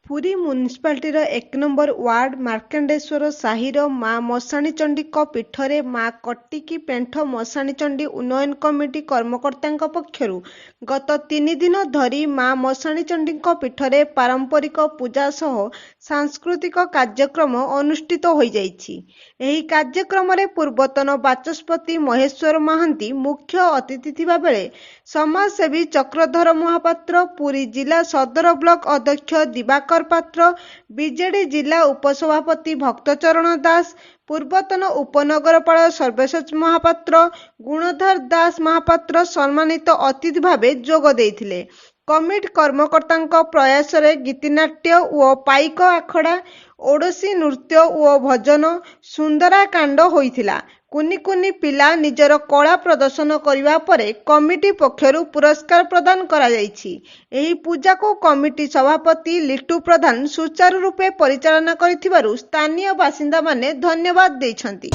ପୁରୀ ମ୍ୟୁନିସିପାଲିଟିର 1 number ward Markandeshwar ସାହିର ମା ମଶାଣିଚଣ୍ଡୀଙ୍କ ପୀଠରେ ମା କଟିକି ପେଣ୍ଠ ମଶାଣିଚଣ୍ଡୀ ଉନ୍ନୟନ କମିଟି କର୍ମକର୍ତ୍ତାଙ୍କ ପକ୍ଷରୁ ଗତ 3 ଦିନ ଧରି ମା ମଶାଣିଚଣ୍ଡୀଙ୍କ ପୀଠରେ ପାରମ୍ପରିକ ପୂଜା ସହ ସାଂସ୍କୃତିକ କାର୍ଯ୍ୟକ୍ରମ ଅନୁଷ୍ଠିତ ହୋଇଯାଇଛି। ଏହି କାର୍ଯ୍ୟକ୍ରମରେ ପୂର୍ବତନ ବାଚସ୍ପତି ମହେଶ୍ୱର ମହାନ୍ତି ମୁଖ୍ୟ ଅତିଥି ଥିବା ବେଳେ ସମାଜସେବୀ ଚକ୍ରଧର ମହାପାତ୍ର, ପୁରୀ ଜିଲ୍ଲା ସଦର ବ୍ଲକ ଅଧ୍ୟକ୍ଷ ଦିବାକର ପାତ୍ର, ବିଜେଡି ଜିଲ୍ଲା ଉପସଭାପତି ଭକ୍ତଚରଣ ଦାସ, ପୂର୍ବତନ ଉପନଗରପାଳ ସବ୍ୟସାଚୀ ମହାପାତ୍ର, ଗୁଣଧର ଦାସ ମହାପାତ୍ର ସମ୍ମାନିତ ଅତିଥି ଭାବେ ଯୋଗ ଦେଇଥିଲେ। କମିଟି କର୍ମକର୍ତ୍ତାଙ୍କ ପ୍ରୟାସରେ ଗୀତିନାଟ୍ୟ ଓ ପାଇକ ଆଖଡ଼ା, ଓଡ଼ିଶୀ ନୃତ୍ୟ ଓ ଭଜନ, ସୁନ୍ଦରାକାଣ୍ଡ ହୋଇଥିଲା। କୁନି କୁନି ପିଲା ନିଜର କଳା ପ୍ରଦର୍ଶନ କରିବା ପରେ କମିଟି ପକ୍ଷରୁ ପୁରସ୍କାର ପ୍ରଦାନ କରାଯାଇଛି। ଏହି ପୂଜାକୁ କମିଟି ସଭାପତି ଲିଟୁ ପ୍ରଧାନ ସୁଚାରୁ ରୂପେ ପରିଚାଳନା କରିଥିବାରୁ ସ୍ଥାନୀୟ ବାସିନ୍ଦାମାନେ ଧନ୍ୟବାଦ ଦେଇଛନ୍ତି।